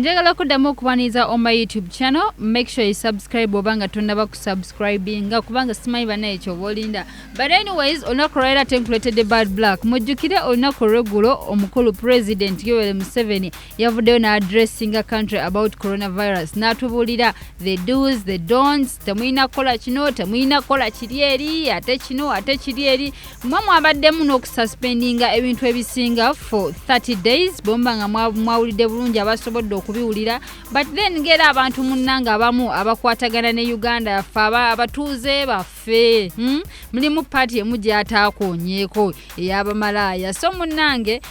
Njagala kuddamu okubaniriza on my YouTube channel. Make sure you subscribe oba nga tonnaba kusubscribinga, kubanga simanyi banaye kyoba olinda. But anyways, olunaku lwaleero ate nkuleetedde Bad Black. Mujjukire olunaku olweggulo omukulu President Yoweri Museveni yavuddeyo n'addressinga country about coronavirus, n'atubuulira the do's, the don'ts. Temulina kukola kino, temulina kukola kiri eri, ate kino, ate kiri eri. Mwe mwabaddemu n'okususpendinga ebintu ebisinga for 30 days, bwemba nga mwawulidde bulungi, abasobodde okubiwulira. But then ngera abantu munnanga abamu abakwatagana ne Uganda yaffe, abatuuze baffe, Mulimu paati emu gy'ataakoonyeeko, ey'abamalaaya. So munnange,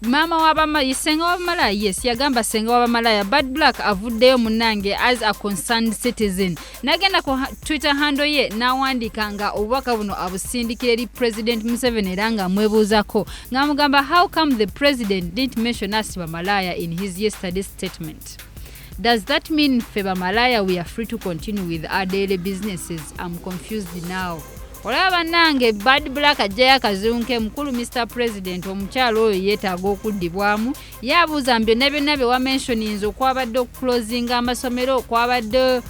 maama w'abama, senga w'abamalaya, yes, yagamba senga w'abamalaya. Bad Black avuddeyo munnange as a concerned citizen, n'agenda ku Twitter handle ye n'awandiika nga obubaka buno abusindikira eri President Museveni, era nga amwebuuzako ng'amugamba, "How come the president didn't mention us bamalaya in his yesterday statement? Does that mean ffe bamalaya we are free to continue with our daily businesses? I'm confused now." Olaba bannange, Bad Black ajjayo akazunke. Mukulu Mr President, omukyalo oyo yeetaaga okuddibwamu. Ye abuuza mu byonna byonna bye wamentioninze, okwabadde okuclosinga amasomero, okwabadde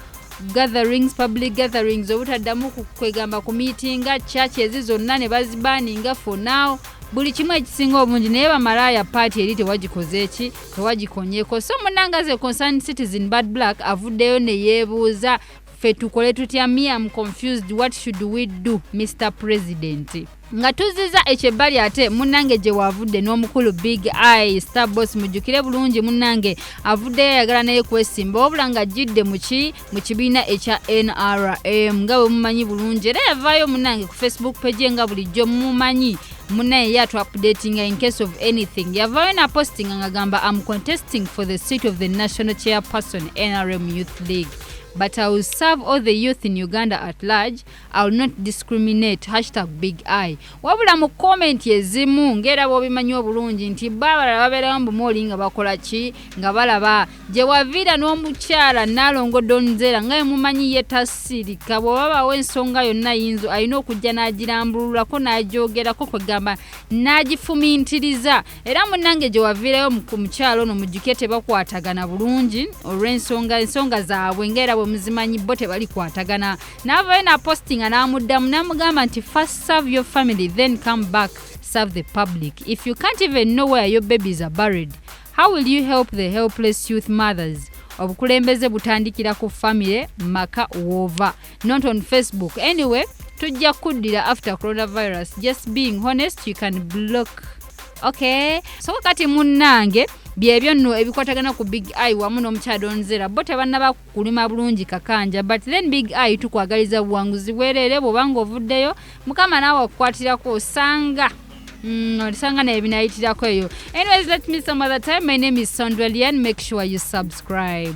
gatherings, public gatherings, obutaddamu kwegamba ku miitinga, church ezi zonna ne bazibaninga for now, buli kimu ekisinga obungi, naye bamalaaya paati eri tewagikoze eki, tewagikonyeko. So munnange, as a concerned citizen, Bad Black avuddeyo ne yeebuuza, ffe tukole tutya? Me, am confused. What should we do, Mr President? Nga tuzziza ekyo ebbali, ate munnange gye wavudde n'omukulu Big Eye Star Boss. Mujjukire bulungi munnange avuddeyo ayagala naye kwesimba, wabula ng'ajjidde muki mu kibiina ekya NRM, nga bwe mumanyi bulungi. Era yavaayo munnange ku Facebook page, nga bulijjo mumanyi munnaye ye atu updatinga in case of anything. Yavaayo napostinga ng'agamba, "Am contesting for the seat of the national chairperson, NRM Youth League, but I will serve all the youth in Uganda at large. I will not discriminate. #BigEye." Wabula mu comment ezimu, ng'era bw'obimanyi obulungi nti bo abalala babeerawo mbu nga bakola ki, nga balaba gye waviira n'omukyala Naalongo Donzera, nga mumanyi ye tasirika. Bw'obabawo ensonga yonna yinzo alina okujja n'agirambululako, n'agyogerako, kwegamba n'agifumintiriza. Era munnange gye waviirayo ku mukyalo ono, mujjuke tebakwatagana bulungi olw'ensonga, ensonga zaabwe ng'era bwe muzimanyi, bo tebalikwatagana. N'avayo n'apostinga n'amuddamu n'amugamba nti, "First serve your family, then come back serve the public. If you can't even know where your babies are buried, how will you help the helpless youth mothers? Obukulembeze butandikira ku family, maka woova, not on Facebook. Anyway, tujja kuddira after coronavirus. Just being honest, you can block." Okay, so kati munnange, byebyo nno ebikwatagana ku Big Eye wamu n'omukyala Donzera. Bo tebannaba kulima bulungi kakanja, but then Big Eye tukwagaliza buwanguzi bwereere. Bw'obanga ovuddeyo, Mukama naawe okukwatirako, osanga osanga naye binayitirako eyo. Anyways, let me some other time. My name is Sandra Lian. Make sure you subscribe.